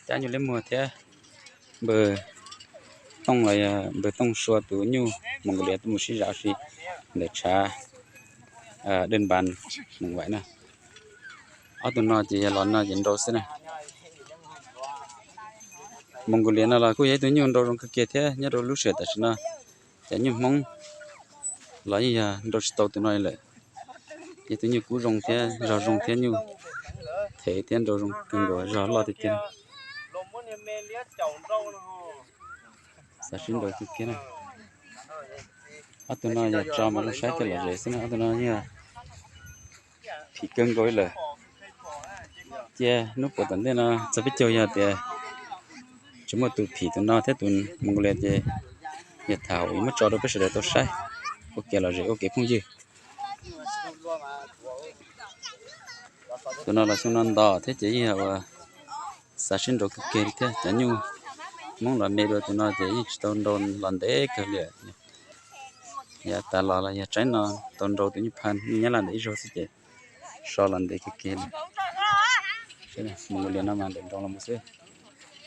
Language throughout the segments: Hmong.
Cab nyuj liab muag thiab npawg Tooj los yog npawg Tooj Sua tus nyuj Mus Nkaus Lias tuaj mus sib zam si ntawm tshav Dej Npas Moos Vaim na. Ob tug no ces yog los no ces nrau xwb na. Mus Nkaus Lias no los kuj yog ib tug nyuj nrau zoo kawg kiag thiab nyob rau lub sij hawm tam sim no. Cov nyuj Hmoob los yeej yog nrau tsis tau tus no lawm. Yog tus nyuj kub zoo thiab zog zoo thiab nyuj thev thiab nrau zoo kawg nkaus zog loj tiag tiag. Xav sib nrau kawg kiag na. Ob tug no yog tso mas zoo saib thiaj lom zem xwb na. Ob tug no yog phim kawg nkaus li lawm. Cia hnub puav tom ntej no txog peb caug yog tias tsis muaj tus phim tus no thiab tus Mus Nkaus Lias ces yog tham hauv muab tso rau peb sawv daws tau saib ua kev lom zem ua kev phooj ywg. Tus no los xyoo no nto thiab ces yeej yog ua xav sib nrau kawg kiag li thiab. Cov nyuj Hmoob los me dua tus no ces yeej tsis tau nrau los ntev kawg li. Yav tas los los yog tsaib no tau nrau tus nyuj pha nyuj Nyab Laj ntawm ib zaug xwb ces so los ntev kawg kiag li. Mus Nkaus Lias no mas ntawm nrau los mus xwb.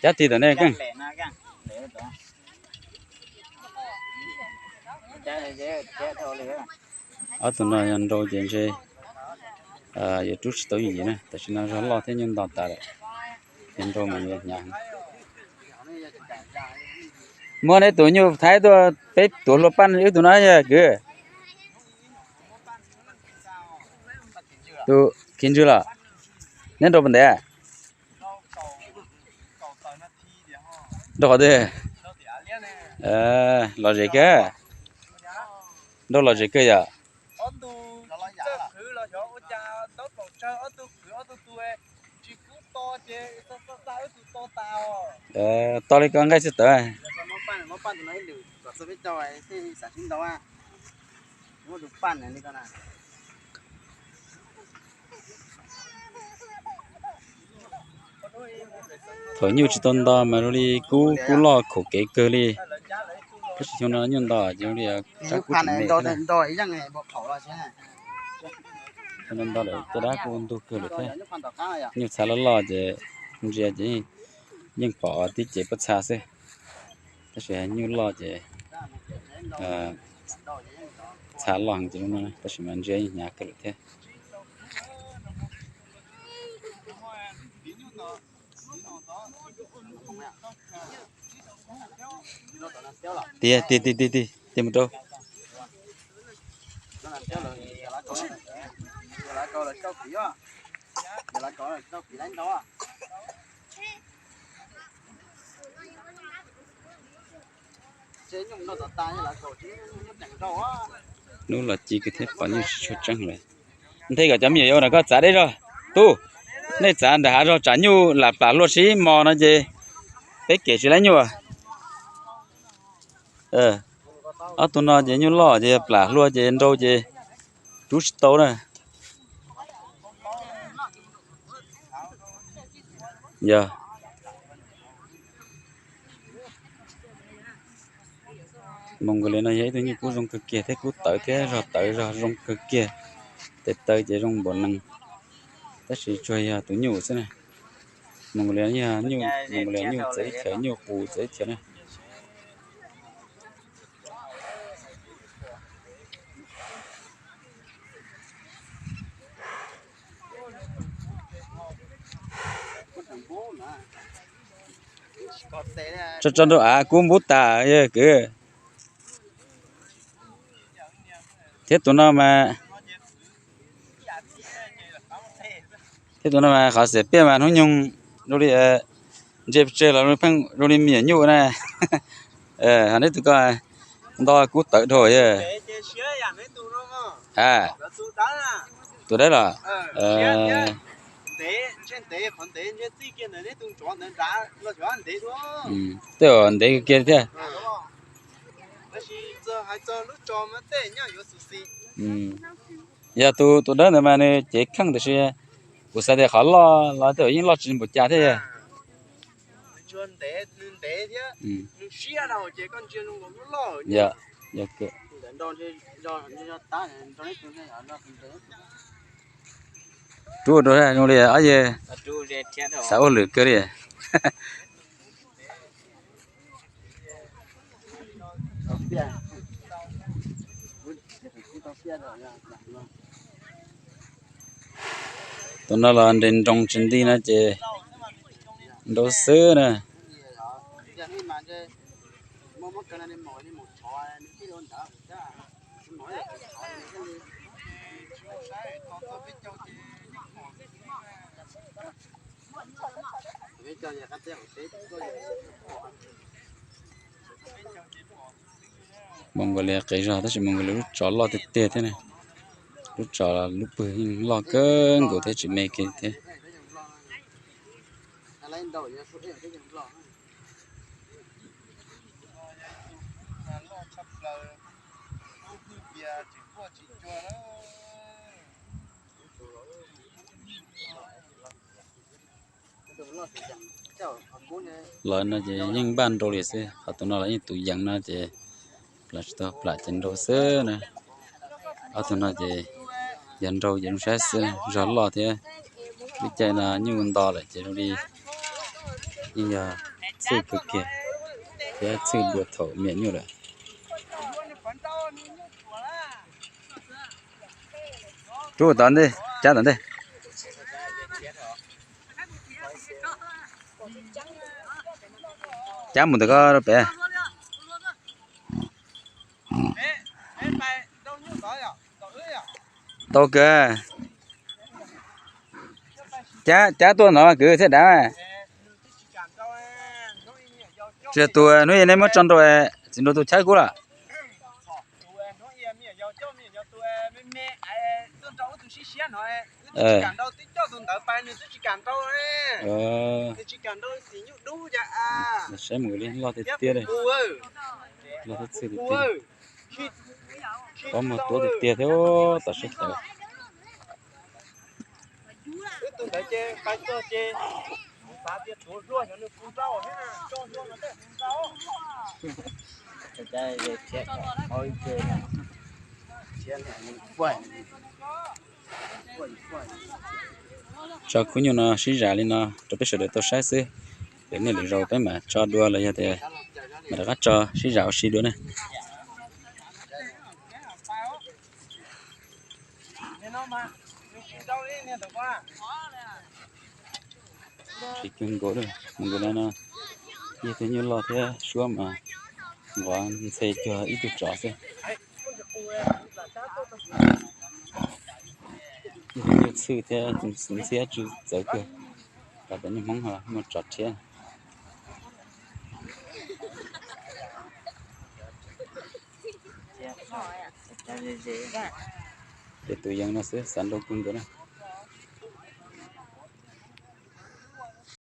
Cab tig tom nej keej. Ob tug no yog nrau ces ntshe yuav rub tsis tau yooj yim na, tam sim no zog loj thiab nyuj nto tas lawm. Yog nrau mas yuav hnyav. Muab neb tus nyuj Thaib tuaj peb tuav hlua paj wb tus no yog kwv. Tus khiv ntswg los, neb nrau puas ntev? Nrau qhov twg? Lom zem kawg. Nrau lom zem kawg yom. To li koj nqaij xwb tawv. Thaum nyuj tsis tau nto mas zoo li kub kub loj khaum kev kawg li. Tab sis xyoo no nyuj nto ces zoo li tsab kub tsis me thiab. Xyoo no nto lawm caj dab kuj ntug kawg lawm thiab. Nyuj txha loj loj ces ntsia ces yeej pom tib ce pob txha xwb. Tab sis nyuj loj ces txha loj heev ces, tab sis mas ntsia yeej hnyav kawg lawm thiab. Tiag tiag tiag tiag tiag mus rau. Hnub los ci kawg thiab pom nyuj tsis tshua tseeb lawm. Nthe kom cov me nyuam yaus nram koj txav deb zog. Tub, nej txav nram hav zog tsam nyuj lam plam hlua sib mos no ces peb kem tsis laib nyuj. Ob tug no ces nyuj loj ces plam hlua ces nrau ces rub tsis tau na. Yog Mus Nkaus Lias no yog ib tug nyuj kub zoo kawg kiag thiab kub tawv thiab zog tawv zog zoo kawg kiag. Tes taw ces zoo npaum nees, tab sis tsuas yog tus nyuj xwb na. Mus Nkaus Lias yog nyuj, Mus Nkaus Lias nyuj txawv ib chaws, nyuj qus txawv ib chaws na. Tso tso nrau av kub npub tas kwv. Thiab tus no mas, thiab tus no mas qhov xiam piaj mas hnub nyoog zoo li ntsia pes tsawg los pheej zoo li me nyuam nyuj na. Ho neb tus ko nto kub tawv dhau. A, tus dawb los. Tej ntev kiag thiab. Yog tus, tus dawb ntawd mas nws cev kheej tiam sis kuv xav tias qhov loj los tej zaum yeej loj tsis npaum cas thiab. Rub rau zoo li ob yawg xav ua lwm kawg li. Tus no los nres nroo tsis nti no ces nrau xwb na. Mus nkaus li qis zog tab sis mus nkaus li lub tsov loj tiag tiag thiab ne. Lub tsov lub pwg yeej loj kawg nkaus thiab tsis me kiag thiab. Los no ces yeej npaj nrau li xwb, ho tus no los yeej tus yees no ces plam tsis tau plam ces nrau xwb na. Ob tug no ces yog nrau ces zoo saib xwb, zog loj thiab. Lub caij no nyuj nto lawm ces zoo li yeej yog txhwj kawg kiag thiab txhwj dua thaum me nyuj lawm. Rub tom ntej, cab tom ntej. Cab mus ntawm ko rau pem. Tau kawg. Cab, cab tuaj no kwv thiaj dav. Tsis yog tus hnub ib nej muab tso nrau, txiv nrau tus chawb kub lawm. Saib mus li loj tiag tiag li. Loj thiab txhwj tiag tiag. Pob muag tuab tiag tiag thiab, tam sim tawm. Tso khub nyuj no sib zam li no rau peb sawv daws tau saib xwb. Lwm niaj lwm zaus peb mam tso dua los yog tias mam rov qab tso sib zam ua si dua ne. Tsis kawg nkaus, mus nkaus no no, yog tus nyuj loj thiab suab mas nqov ntxhe cuag ib tug tsov xwb. Yog tus nyuj txhwj thiab ntxhiab tsw txawv kawg, los tas nyuj Hmoob ho muaj tsov rhiab. Ces tus yees no xwb xav nrau kawg nkaus na.